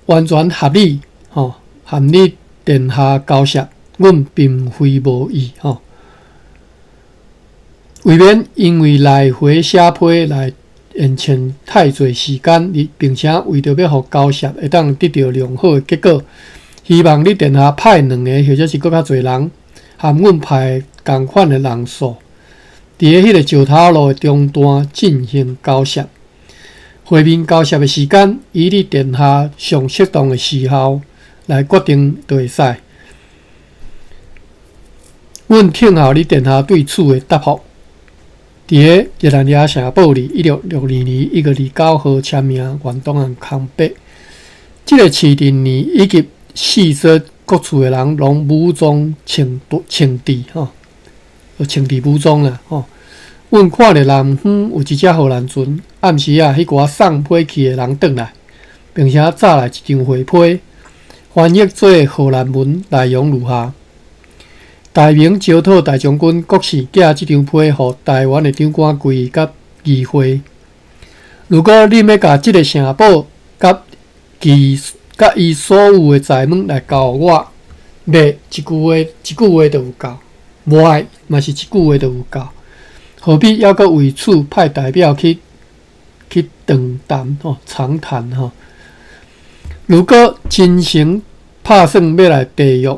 Speaker 2: 完全合理吼，和你殿下交涉，阮並非無意吼。為免因為來回寫批來延遲太濟時間，並且為著欲予交涉會當得著良好的結果，希望你殿下派兩个或者是閣較濟人，和阮派仝款的人數，佇咧彼个石頭路的中段進行交涉。會面交涉的時間，以你殿下上適當的時候來決定就會使。阮聽候你殿下對此的答覆。佇咧熱那亞城堡裡，1662年1月29號簽名，原檔案空白。這个市鎮呢，以及四周各處的人，攏武裝穿穿治吼，穿治武裝啦吼。阮看著南方有一隻荷蘭船，暗時啊，彼寡送批去的人轉來，並且紮來一張回批，翻譯做荷蘭文，內容如下：大明招討大將軍郭氏寄這張批予台灣的長官櫃佮議會。如果恁欲共這个城堡佮其佮伊所有的財物來交予我，袂一句話一句話就有夠，無愛嘛是一句話就有夠。何必猶閣為此派代表去長談吼長談吼？如果真誠拍算欲來締約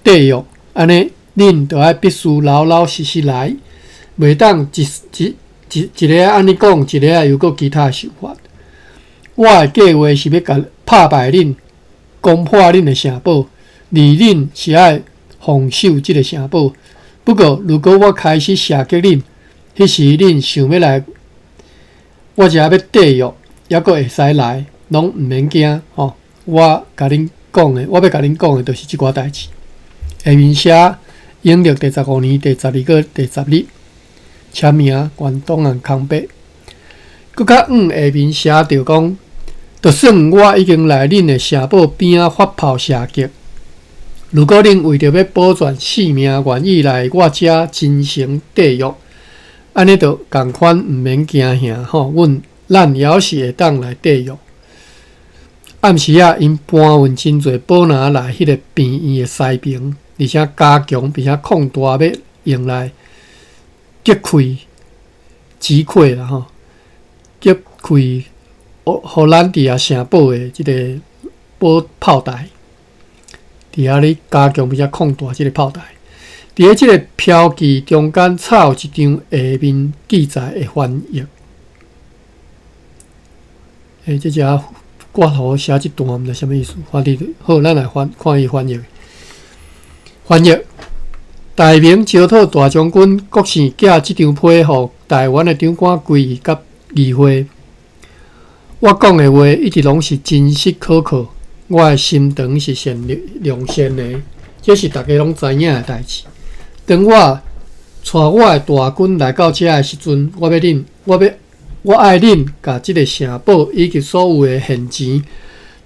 Speaker 2: 締約，按呢，恁就愛必須老老實實來，袂當一一一一个按呢講，一个又閣其他想法。我的計劃是欲共拍敗恁，攻破恁的城堡，而恁是愛防守這个城堡。不過，如果我開始射擊恁，彼時恁想欲來我遮欲締約，猶閣會使來，攏毋免驚吼。我共恁講的，我欲共恁講的，就是這寡代誌。下面寫陰曆第十五年第十二月第十日，簽名原檔案空白。閣較往下面寫著講，就算我已經來恁的城堡邊仔發炮射擊，如果恁為著欲保全性命，願意來我遮真誠締約，按呢就仝款，毋免驚嚇吼。阮咱猶是會當來締約。暗時仔，𪜶搬運真濟寶拿來彼个病院的西爿，而且加強並且擴大，欲用來擊潰、擊潰啦吼，擊潰荷蘭佇遐城堡的這个寶炮台，佇遐咧加強並且擴大這个炮台。佇咧這个標記中間插有一張下面記載的翻譯。這只括弧寫這段毋知啥物意思，翻譯好，咱來翻看伊翻譯。翻譯：大明招討大將軍郭姓寄這張批予台灣的長官櫃佮議會。我講的話一直攏是真實可靠，我的心腸是善良善的，這是大家攏知影的代誌。當我帶我的大軍來到遮的時陣，我欲恁，我欲，我愛恁共這个城堡以及所有的現錢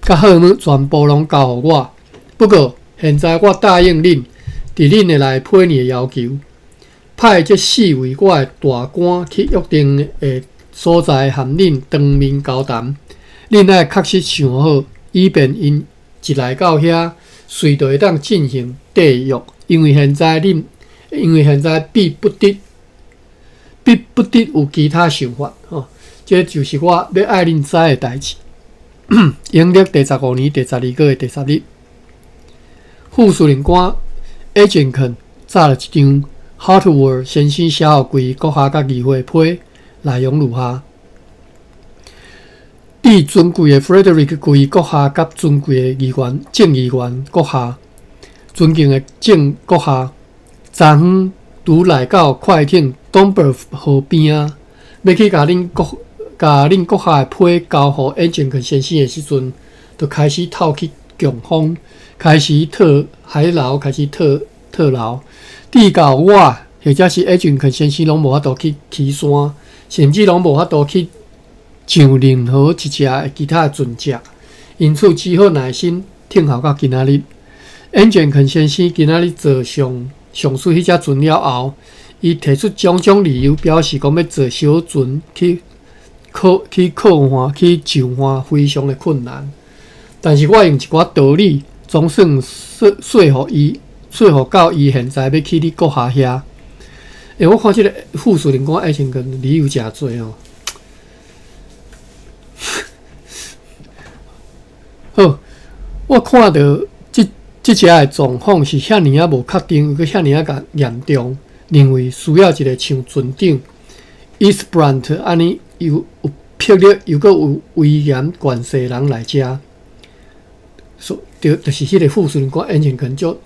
Speaker 2: 佮貨物全部攏交予我。不過，現在我答應恁，佇恁的內批的要求，派這四位我的大官去約定的所在和恁當面交談。恁愛確實想好，以便𪜶一來到遐，隨就會當進行締約。因為現在必不得有其他想法。吼，這就是我欲愛恁知的代誌。陰曆第15年第12個月第10日，副司令官艾金肯紮了一張哈特沃先生寫予貴閣下佮議會批，內容如下：致尊貴的 Frederick 貴閣下佮尊貴的議員眾議員閣下，尊敬的眾閣下，昨昏拄來到快艇 Dumbarton 河邊仔，欲去共恁閣下的批交予艾金肯先生的時陣，就開始透起強風，開始透海流，開始透透流。至到我或者是艾金肯先生攏無法度去騎山，甚至攏無法度去上任何一隻其他的船隻，因此只好耐心等候到今仔日。艾金肯先生今仔日坐上上述彼隻船了後，伊提出種種理由，表示講欲坐小船去靠岸去上岸，非常的困難。但是我用一寡道理，總算說服伊，說服到伊現在欲去你閣下遐。我看這个副司令官愛情跟理由誠濟哦。好，我看著這隻的狀況是遐爾仔無確定，閣遐爾仔共嚴重，認為需要一个像船長 Isbrand 按呢又有魄力又閣有威嚴權勢人來遮。所就是彼个副司令官演員可能足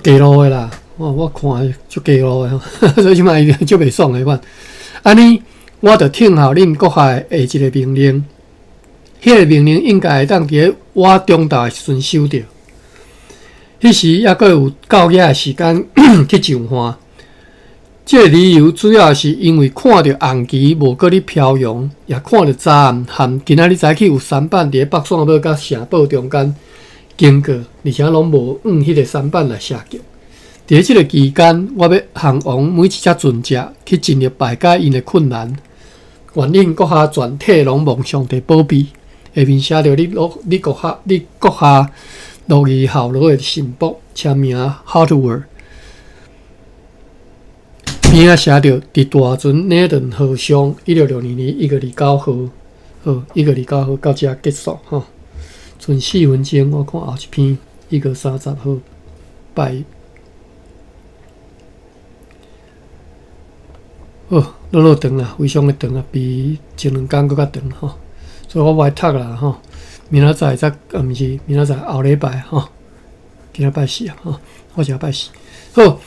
Speaker 2: 低落的啦，我看足低落的，所以這擺伊足袂爽的款。按呢，我就聽候恁閣下的下一个命令，彼个命令應該會當佇咧我中晝的時陣收著。彼時猶閣有夠額的時間去上岸。這个理由主要是因為看著紅旗無閣咧飄揚，也看著昨暗和今仔日早起有舢板佇咧北線尾佮城堡中間經過，而且攏無向彼个舢板來射擊。佇咧這个期間，我欲向王每一隻船隻去盡力排解𪜶的困難。願恁閣下全體攏蒙上帝保庇。下面寫著你閣下樂意效勞的臣僕，簽名 Hardware。邊仔寫著佇大船內頓河上，1662年1月29號，好，1月29號到遮結束吼。賰4分鐘，我看後一篇1月30號拜。好，落落長啦，非常的長啊，比前兩工閣較長吼。所以我無愛讀啦吼。明仔載再，啊，毋是明仔載，後禮拜吼。今仔拜四啊吼，我是拜四。好，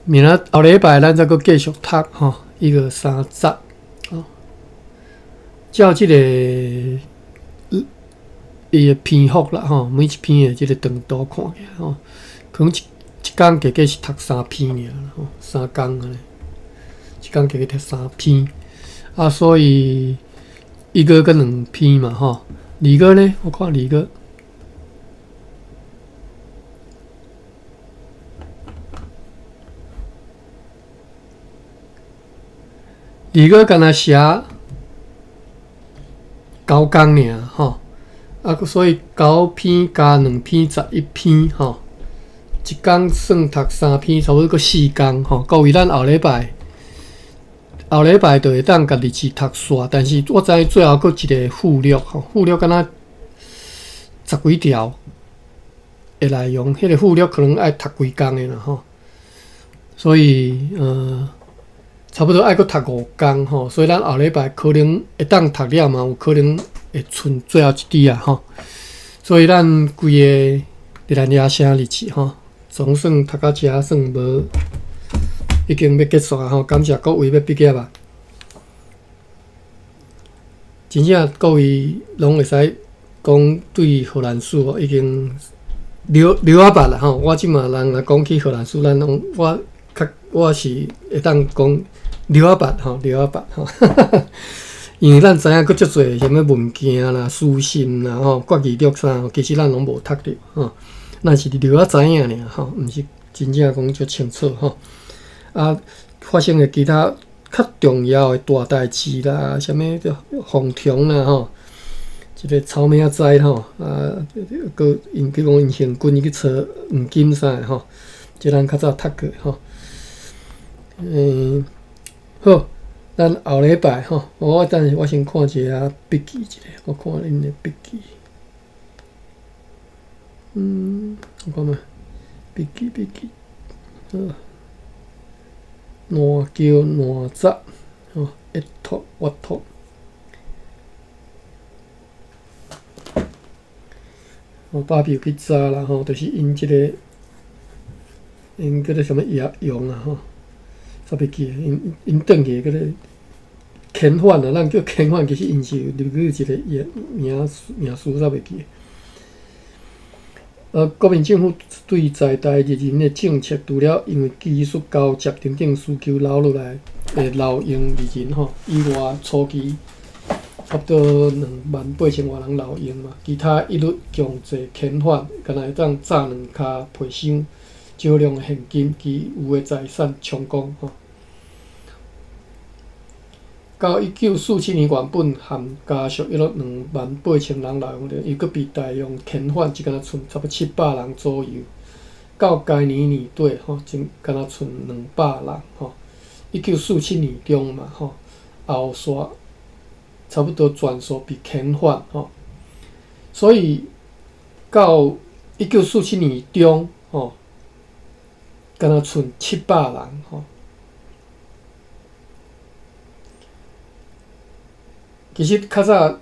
Speaker 2: 明仔後禮拜咱再閣繼續讀吼，1月30吼。照這个伊的篇幅啦吼，每一篇的這个長度看起來吼，可能一工加加是讀三篇爾吼，三工按呢，一工加加讀三篇，啊，所以一個閣兩篇嘛吼，二個呢？我看二個，二個敢若寫9工爾吼，啊，所以9篇加2篇11篇吼，一工算讀三篇，差不多閣4工吼。各位，咱後禮拜就會當共日誌讀煞，但是我知最後閣一個附錄吼，附錄敢若十幾條的內容，彼個附錄可能愛讀規工的啦吼，所以差不多愛閣讀5工吼，所以咱後禮拜可能會當讀了嘛，有可能會賰最後一滴啊吼，所以咱規个熱蘭遮城日誌吼，總算讀到遮算無。已經欲結束啊！吼，感謝各位欲畢業啊！真正各位攏會使講對荷蘭史哦，已經了了仔捌啦吼。我這馬人若講起荷蘭史，咱攏我較我是會當講了仔捌吼，了仔捌吼，因為咱知影閣足濟啥物文件啦、書信啦、吼、決議錄啥，其實咱攏無讀著吼，咱是了仔知影爾吼，毋是真正講足清楚吼。啊，發生的其他較重要的大代誌啦，啥物封長啦吼，這個草莓仔吼，啊，閣𪜶去講𪜶行軍去揣黃金啥的吼，這咱較早讀過吼。好，咱後禮拜吼，我等下我先看一下筆記一下，我看恁的筆記。我看覓筆記筆記，好，爛叫爛雜，吼，一托我托。我爸比有去查啦吼，就是𪜶這個，𪜶叫做啥物葉用啊吼。煞袂記，𪜶𪜶轉去叫做遣返啊，咱叫遣返，其實𪜶是入去一個名名詞，煞袂記。國民政府對在台日人的政策，除了因為技術交接等等需求留落來的留用日人吼以外，初期差不多28,000外人留用嘛，其他一律強制遣返，敢若會當紮兩跤皮箱。少量的現金，其餘的財產充公吼。到1947年，原本含家屬約28,000人留用，伊閣被大量遣返，只敢若賰差不多700人左右。到該年年底吼，只敢若賰200人吼。1947年中嘛吼，後續差不多全數被遣返吼。所以到1947年中吼，敢若賰700人吼。其實較早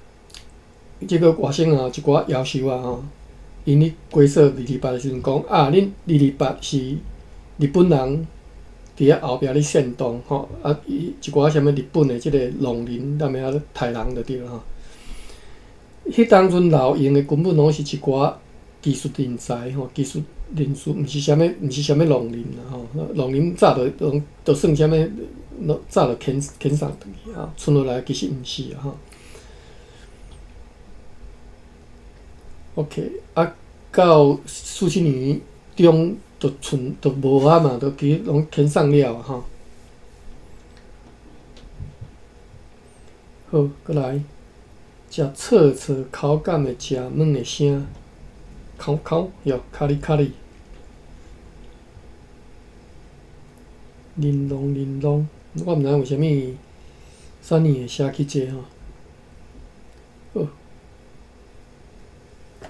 Speaker 2: 這個外省啊，一寡夭壽啊吼，𪜶咧歸說228的時陣講啊，恁二二八是日本人佇遐後壁咧煽動吼，啊，伊一寡啥物日本的這個浪人，踮遐咧刣人就對了吼。彼當陣留用的根本攏是一寡技術人才吼，技術人士，毋是啥物，毋是啥物浪人啦吼。浪人早就攏就算啥物，早就遣遣送轉去啊，賰落來其實毋是啊吼。OK，啊，到47年中就賰就無啊嘛，就其實攏遣送了吼。好，閣來，食脆脆口感的食物的聲，口口喲，卡哩卡哩，玲瑯玲瑯，我毋知影為啥物三年會寫起這個吼。好，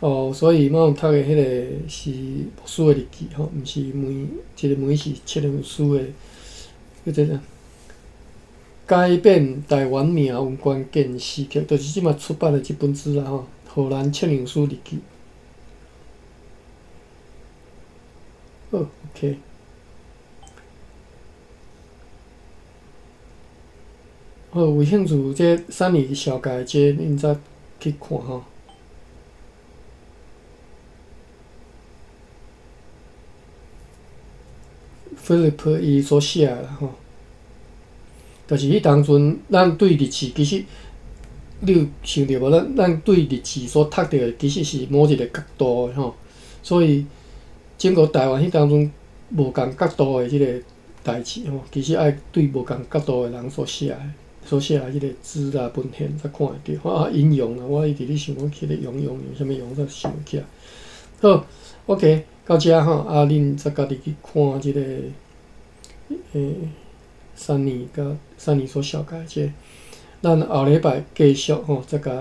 Speaker 2: 哦，所以我有讀的彼個是牧師的日記吼，毋是梅，這個梅是測量師的，叫做啥？改變台灣命運關鍵時刻，就是這馬出版的這本書啦吼，荷蘭測量師日記。好，OK。好，有興趣這三年紹介這，恁再去看吼。Philip 伊所寫的啦吼，就是彼當陣，咱對日誌其實，你有想著無？咱咱對日誌所讀著的，其實是某一個角度的吼。所以整個台灣彼當陣無仝角度的這個代誌吼，其實愛對無仝角度的人所寫的，所寫的彼個資啦文獻才看會著。啊，引用啦，我一直咧想講，彼個用用用啥物用，才想袂起來。好，OK，到遮吼，啊，恁再家己去看這個，三年佮三年所紹介這個，咱後禮拜繼續吼，再共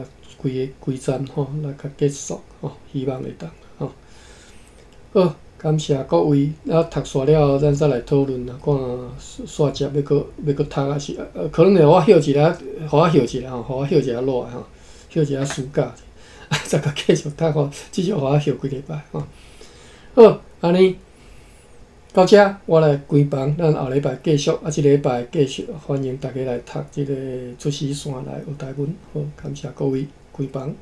Speaker 2: 規个規站吼來共結束吼，希望會當吼。好，感謝各位。啊，讀煞了後，咱再來討論啦，看煞節欲閣欲閣讀抑是，可能會予我歇一下，予我歇一下吼，予我歇一下熱吼，歇一下暑假，啊，再閣繼續讀吼，至少予我歇幾禮拜吼。好，按呢到遮我來關房，咱後禮拜繼續，啊，這禮拜繼續歡迎大家來讀這個出師線來學台文。好，感謝各位，關房。